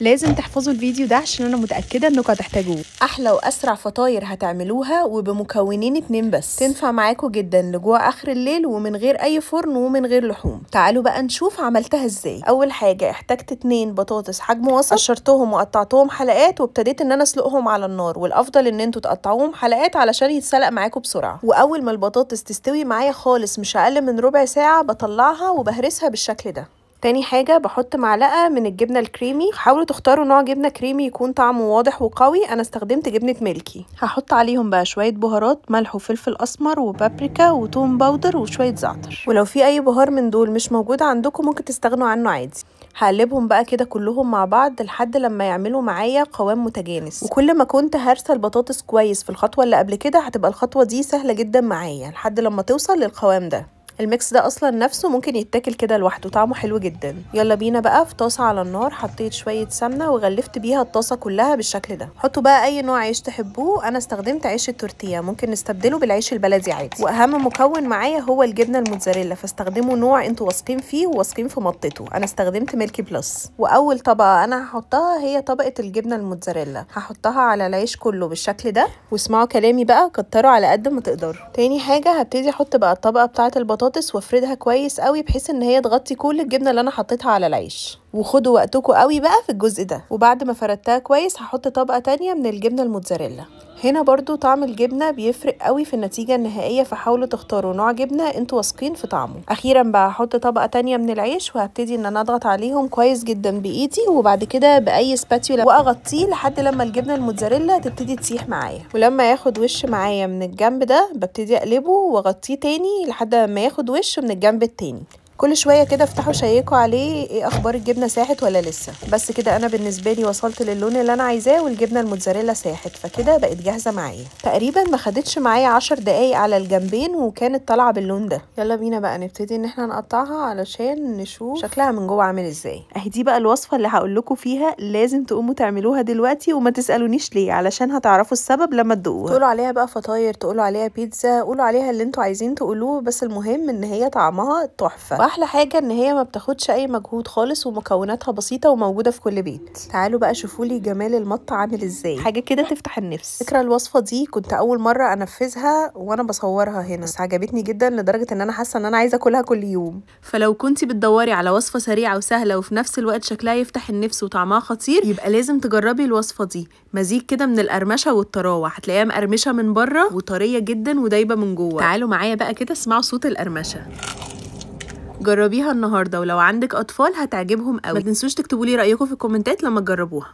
لازم تحفظوا الفيديو ده عشان انا متاكدة انكم هتحتاجوه. احلى واسرع فطاير هتعملوها وبمكونين 2 بس، تنفع معاكم جدا لجوع اخر الليل ومن غير اي فرن ومن غير لحوم. تعالوا بقى نشوف عملتها ازاي. اول حاجة احتجت 2 بطاطس حجم وسط، قشرتهم وقطعتهم حلقات وابتديت ان انا اسلقهم على النار، والافضل ان انتوا تقطعوهم حلقات علشان يتسلق معاكم بسرعة. واول ما البطاطس تستوي معايا خالص مش اقل من ربع ساعة بطلعها وبهرسها بالشكل ده. تاني حاجة بحط معلقة من الجبنة الكريمي، حاولوا تختاروا نوع جبنة كريمي يكون طعمه واضح وقوي، انا استخدمت جبنة ميلكي. هحط عليهم بقى شوية بهارات، ملح وفلفل اسمر وبابريكا وتوم powder وشوية زعتر، ولو في اي بهار من دول مش موجود عندكم ممكن تستغنوا عنه عادي. هقلبهم بقى كده كلهم مع بعض لحد لما يعملوا معايا قوام متجانس، وكل ما كنت هرسه البطاطس كويس في الخطوة اللي قبل كده هتبقى الخطوة دي سهلة جدا معايا لحد لما توصل للقوام ده. ال mix ده اصلا نفسه ممكن يتاكل كده لوحده، طعمه حلو جدا. يلا بينا بقى. في طاسه على النار حطيت شوية سمنه وغلفت بيها الطاسه كلها بالشكل ده. حطوا بقى اي نوع عيش تحبوه، انا استخدمت عيش التورتيه، ممكن نستبدله بالعيش البلدي عادي. واهم مكون معايا هو الجبنة الموتزاريلا، فاستخدموا نوع انتوا واثقين فيه وواثقين في مطته، انا استخدمت ميلكي بلس. واول طبقه انا هحطها هي طبقه الجبنة الموتزاريلا، هحطها على العيش كله بالشكل ده، واسمعوا كلامي بقى، كتروا على قد ما تقدروا. تاني حاجة هبتدي احط بقى الطبقة بتاعه البطاطس وافردها كويس قوي بحيث ان هي تغطي كل الجبنة اللي انا حطيتها على العيش، وخدوا وقتكم قوي بقى في الجزء ده. وبعد ما فردتها كويس هحط طبقه تانية من الجبنة الموتزاريلا. هنا برضو طعم الجبنة بيفرق قوي في النتيجة النهائية، فحاولوا تختاروا نوع جبنه انتوا واثقين في طعمه. اخيرا بقى هحط طبقه تانية من العيش وهبتدي ان انا اضغط عليهم كويس جدا بايدي وبعد كده باي spatula واغطيه لحد لما الجبنة الموتزاريلا تبتدي تسيح معايا. ولما ياخد وش معايا من الجنب ده ببتدي اقلبه واغطيه تاني لحد ما ياخد وش من الجنب التاني. كل شوية كده افتحوا شيكوا عليه ايه اخبار الجبنة ساحت ولا لسه. بس كده انا بالنسبة لي وصلت للون اللي انا عايزاه والجبنه الموتزاريلا ساحت، فكده بقت جاهزة معايا. تقريبا ما خدتش معايا 10 دقايق على الجنبين وكانت طالعه باللون ده. يلا بينا بقى نبتدي ان احنا نقطعها علشان نشوف شكلها من جوه عامل ازاي. اهي دي بقى الوصفة اللي هقول لكم فيها لازم تقوموا تعملوها دلوقتي وما تسالونيش ليه، علشان هتعرفوا السبب لما تدوقوها. تقولوا عليها بقى فطاير، تقولوا عليها بيتزا، قولوا عليها اللي انتوا عايزين تقولوه، بس المهم ان هي طعمها تحفة. واحلى حاجة ان هي ما بتاخدش اي مجهود خالص ومكوناتها بسيطة وموجودة في كل بيت. تعالوا بقى شوفوا لي جمال المطه عامل ازاي، حاجة كده تفتح النفس. فكرة الوصفة دي كنت اول مرة انفذها وانا بصورها هنا، بس عجبتني جدا لدرجة ان انا حاسه ان انا عايزه اكلها كل يوم. فلو كنتي بتدوري على وصفه سريعة وسهلة وفي نفس الوقت شكلها يفتح النفس وطعمها خطير، يبقى لازم تجربي الوصفة دي. مزيج كده من القرمشه والطراوه، هتلاقيها مقرمشه من بره وطريه جدا ودايبه من جوه. تعالوا معايا بقى كده اسمعوا صوت القرمشه. جربيها النهارده، ولو عندك اطفال هتعجبهم قوي. ما تنسوش تكتبوا لي رايكم في الكومنتات لما تجربوها.